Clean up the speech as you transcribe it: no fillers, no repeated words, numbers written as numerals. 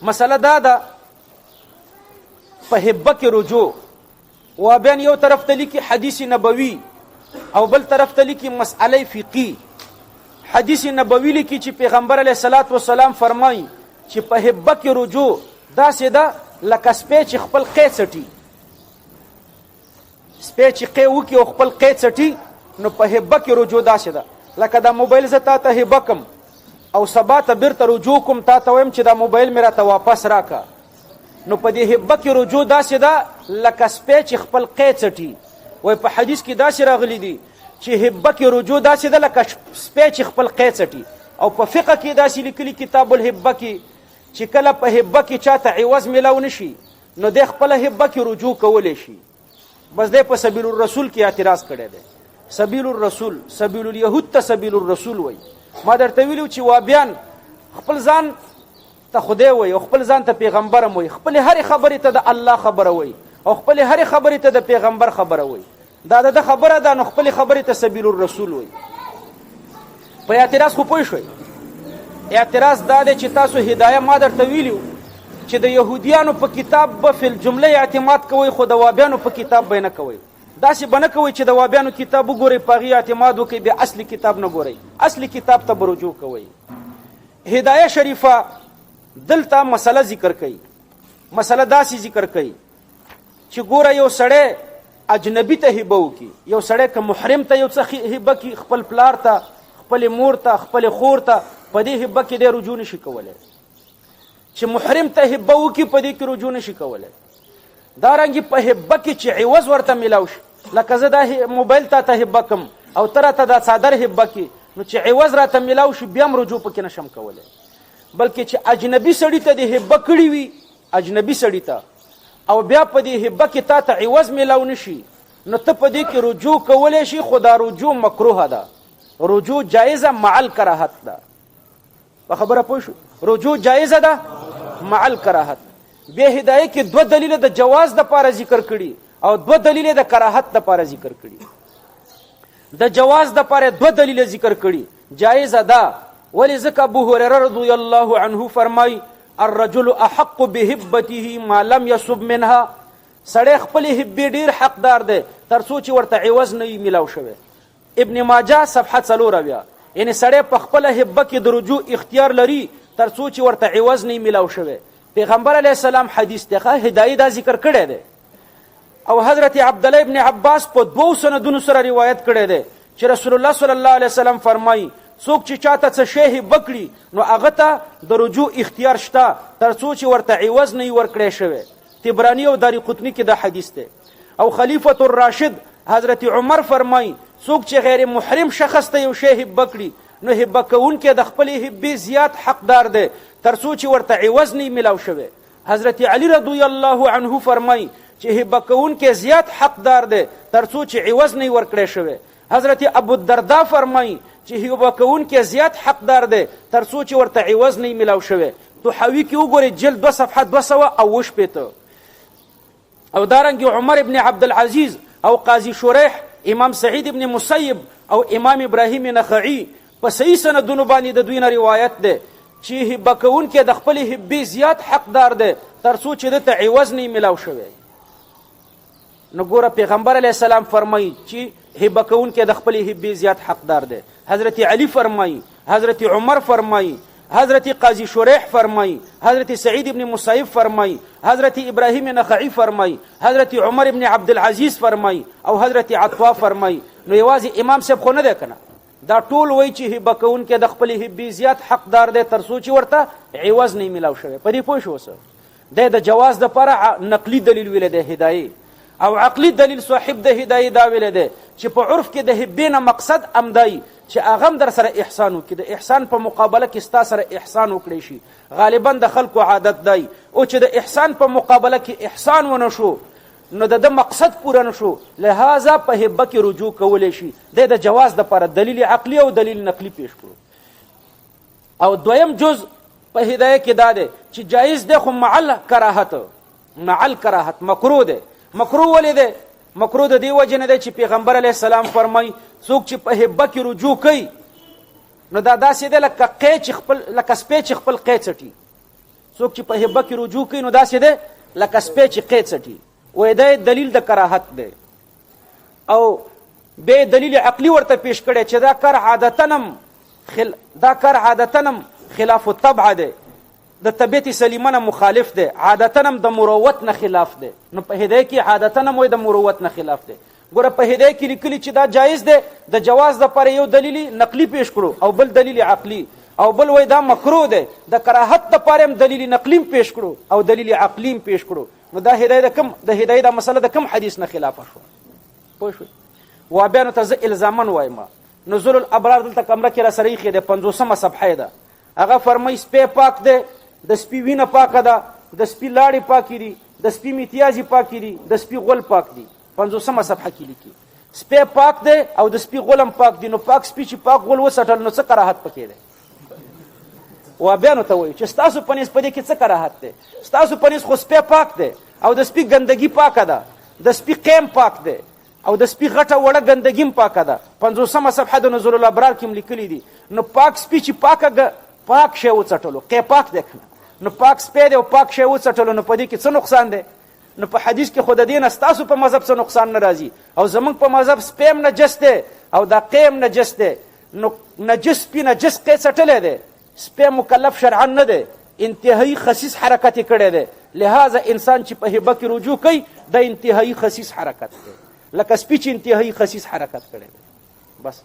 مسله دا ده، په هبه کې رجوع، وابیان یو طرف ته لیکي حدیث نبوي او بل طرف ته لیکي مسئله فقهي. حدیث نبوي لیکي چې پیغمبر علیه الصلاۃ والسلام فرمایي چې په هبه کې رجوع داسې ده لکه سپی چې خپل قی څټي. سپی چې قی وکړي او خپل قی څټي، نو په هبه کې رجوع داسې ده لکه دا موبایل زه تا ته هبه کوم او سبا ته بیرته رجوع کوم، تا ته وایم چې دا موبایل مې راته واپس راکړه. نو په دې هبه کې رجوع داسې ده لکه سپی چې خپل قی څټي. وای په حدیث کې داسې راغلي دي چې هبه کې رجوع داسې ده لکه سپی چې خپل قی څټي. او په فقه کې داسې لیکلي کتاب الهبه کې چې کله په هبه کې چاته عوض ملاو نشي، نو د خپل هبه کې رجوع کولی شي. بس دی په سبیل الرسول کې اعتراض کړی دی. سبیل الرسول، سبیل الیهود ته سبیل الرسول وای. ما درته ویلو چې وابیان خپل ځان ته خدای وای او خپل ځان ته پیغمبر هم وای، خپل هرې خبرې ته د الله خبره وای او خپل هرې خبرې ته د پیغمبر خبره وای. دا د خبره ده، نو خپل خبرې ته سبیل الرسول وای. په اعتراض خو پوه شوئ؟ اعتراض دا دی چې تاسو هدایه ما درته ویلي چې د یهودیانو په کتاب به فی الجمله اعتماد کوئ، خو د وابیانو په کتاب به نه کوئ. داسې به نه کوئ چې د وابیانو کتاب وګورئ، په هغې اعتماد وکړئ، بیا اصلي کتاب نه ګورئ، اصلي کتاب ته به رجوع کوئ. هدایه شریفه دلته مسله ذکر کوي. مسله داسې ذکر کوي چې ګوره یو سړی اجنبي ته هبه وکړي، یو سړی که محرم ته یو څه هبه کړي، خپل پلار ته، خپل مور ته، خپل خور ته، په دې هبه کې دی رجوع نشي کولی. چې محرم ته هبه وکړي، په دې کې رجوع نشي کولی. دارنګې په هبه کې چې عوض ورته میلاو شي، لکه زه دا موبایل تا ته هبه کوم او ته راته دا څادر هبه کړې، نو چې عوض راته میلاو شي، بیا هم رجوع پکې نشم کولی. بلکې چې اجنبي سړي ته دې هبه کړې وي، اجنبي سړي ته، او بیا په دې هبه کې تا ته عوض میلاو نشي، نو ته په دې کې رجوع کولی شي، خو دا رجوع مکروه ده. رجوع جایزه مع الکراهت ده. په خبره پوه شو؟ رجوع جایزه ده مع الکراهت. بیا هدایه کې دوه دلیل د جواز د پاره ذکر کړي او دوه دلیل د کراهت د پاره ذکر کړي. د جواز د پاره دوه دلیل ذکر کړي، جایزه ده. ولی؟ ځکه ابو هريره رضی الله عنه فرمای: الرجل احق بهبته ما لم يصب منها. سړی خپل هبې ډیر حقدار دی تر څو چې ورته عوض نه ملاو شوی. ابن ماجه صفحه 74. یعنی سړی په خپله هبه کې د رجوع اختیار لري تر څو چې ورته عوض نه ملاو شوی. پیغمبر علیه السلام حدیث دی، هدایه دا ذکر کړی دی. او حضرت عبد الله ابن عباس په دوو سندونو سره روایت کړی دی چې رسول الله صلی الله علیه وسلم فرمایي: څوک چې چاته څه شی هبه کړي، نو هغه ته د رجوع اختیار شته تر څو چې ورته عوض نه ورکړی شوی. تبرانی او داری قطنی کې دا حدیث دی. او خلیفة الراشد حضرت عمر فرمایي: څوک چې غیر محرم شخص ته یو شی هبه کړي، نو هبه کوونکی د خپلې هبې زیات حقدار دی تر څو چې ورته عوض نه ملاو شوی. حضرت علی رضی الله عنه فرمایي چې هبه کوونکی زیات حقدار دی تر څو چې عوض نه ورکړی شوی. حضرت ابو الدرداء فرمایي چې هبه کوونکی زیات حقدار دی تر څو چې ورته عوض نه ملاو شوی. تحاوی کې وګورئ، جلد 2 صفحه 267. او دارنګ عمر ابن عبد العزيز او قاضي شریح، امام سعید ابن مسیب او امام ابراهیم نخعی په صحیح سندونو باندې د دوی نه روایت ده چې هبه کوونکی د خپلې هبې زیات حقدار دی تر څو چې ده ته عوض نه ملاو شوی. نو ګوره، پیغمبر علیه السلام فرمایي چې هبه کوونکی د خپلې هبې زیات حقدار دی، حضرت علی فرمایي، حضرت عمر فرمایي، حضرت قاضي شریح فرمایي، حضرت سعید ابن مسیب فرمایي، حضرت ابراهیم نخعی فرمایي، حضرت عمر ابن عبد العزیز فرمایي او حضرت عطوا فرمایي. نو یوازې امام صاحب خو نه دی کنه، دا ټول وایي چې هبه کوونکی د خپلې هبې زیات حقدار دی تر څو چې ورته عوض نه ملاو شوی. په دې پوه شو؟ دی د جواز دپاره نقلي دلیل ویلی دی هدایې، او عقلي دلیل صاحب د هدایې دا ویلی دی چې په عرف کې د هبې نه مقصد همدای چې هغه هم در سره احسان وکړي، د احسان په مقابله کې ستا سره احسان وکړی شي. غالبا د خلکو عادت دی، او چې د احسان په مقابله کې احسان ونه شو، نو د ده مقصد پوره نه شو، لهذا په هبه کې رجوع کولی شي. دی د جواز دپاره دلیل عقلي او دلیل نقلي پیش کړو. او دویم جز په هدایه کې دا دی چې جایز دی خو مع الکراهت، مع الکراهت، مکروه دی. مکروه ولې دی؟ مکروه د دې وجې نه دی چې پیغمبر علیه السلام فرمایي څوک چې په هبه کې رجوع کوي، نو دا داسې دی لکه قی چې خپل، لکه سپی چې خپل قی څټي. څوک چې په هبه کې رجوع کوي نو داسې دی لکه سپی چې قید څټي. وایي دا دلیل د کراهت دی، او به دلیل عقلی ورته پیش کړي چې دا کار عادتاً هم دا کار عادتاً هم خلاف الطبع دی، د طبیعت سلیمه نه مخالف دی، عادتاً هم د مروت نه خلاف دی. نو په هدایه کې عادتاً هم وایي د مروت نه خلاف دی. ګوره په هدایه کې لیکلي چې دا جایز دی، د جواز دپاره یو دلیل نقلي پیش کړو او بل دلیل عقلي، او بل وایي دا مکروه دی، د کراهت دپاره هم دلیل نقلي پیش کړو او دلیل عقلي پیش کړو. نو دا هدایه د کوم، د هدایه دا مسله د کوم حدیث نه خلافه شوه؟ پوه شوې؟ وابیانو ته زه الزامن وایم. نزول الابرار دلته کمره کې را سره ایښې دی، 50مه صفحه ده. هغه فرمایي سپی پاک دی، د سپي وینه پاکه ده، د سپي لاړې پاکې دي، د سپي میتیازې پاکې دي، د سپي غول پاک دي. 50مه صفحه کې لیکي سپی پاک دی او د سپي غول هم پاک دي. نو پاک سپي چې پاک غول وڅټل نو څه کراهت پکې دی؟ وابیانو ته وایي چې ستاسو په نس په دې کې څه کراهت دی؟ ستاسو په نس خو سپی پاک دی او د سپي ګندګي پاکه ده، د سپي قیم پاک دی او د سپي غټه وړه ګندګي هم پاکه ده. 50مه صفحه د نزول الابرار کې هم لیکلي دي. نو پاک سپي چې پاکه پاک شی وڅټلو، قی پاک دی که نه، نو پاک سپی دی او پاک شی وڅټلو، نو په دې کې څه نقصان دی؟ نو په حدیث کې خو د دې نه ستاسو په مذهب څه نقصان نه راځي، او زمونږ په مذهب سپی هم نجس دی او دا قی هم نجس دی. نو نجس سپي نجس قی څټلی دی، سپی مکلف شرعا نه دی، انتهایی خسیس حرکت یې کړی دی. لهذا انسان چې په هبه کې رجوع کوي دا انتهایی خسیس حرکت دی، لکه سپي چې انتهایی خسیس حرکت کړی دی. بس.